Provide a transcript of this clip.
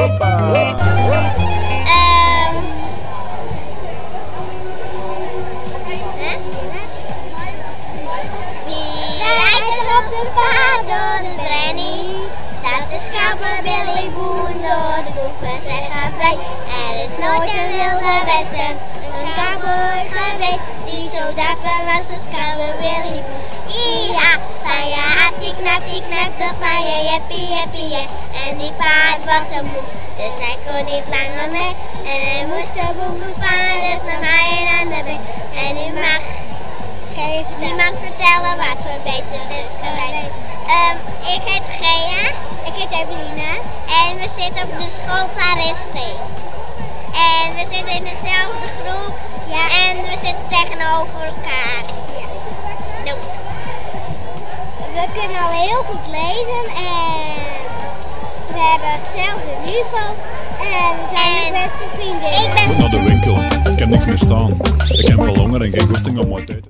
Ehm. Wie rijdt er op de paard door de tranny? Dat is Cowboy Billy Boone door de boeken zeggen vrij. Er is nooit een wilde westen, een cowboy geweest die zo dapper was als Cowboy Billy Boone. Ja, van je hartje knapt, die knapt toch van je jeppie, jeppie, je. En die paard was zo moe, dus hij kon niet langer mee. En hij moest de boeken vangen, dus nam hij een ander mee. En nu mag niemand vertellen wat voor beest het is geweest. Ik heet Gea. Ik heet Eveline. En we zitten op de school Taristing. En we zitten in dezelfde groep. Ja. En we zitten tegenover elkaar. Ja. Nou, We kunnen al heel goed lezen en we hebben hetzelfde niveau en we zijn En de beste vriendinnen. ik ben Moet naar de winkel, ik heb niks meer staan. Ik heb veel honger en geen goesting om wat uit te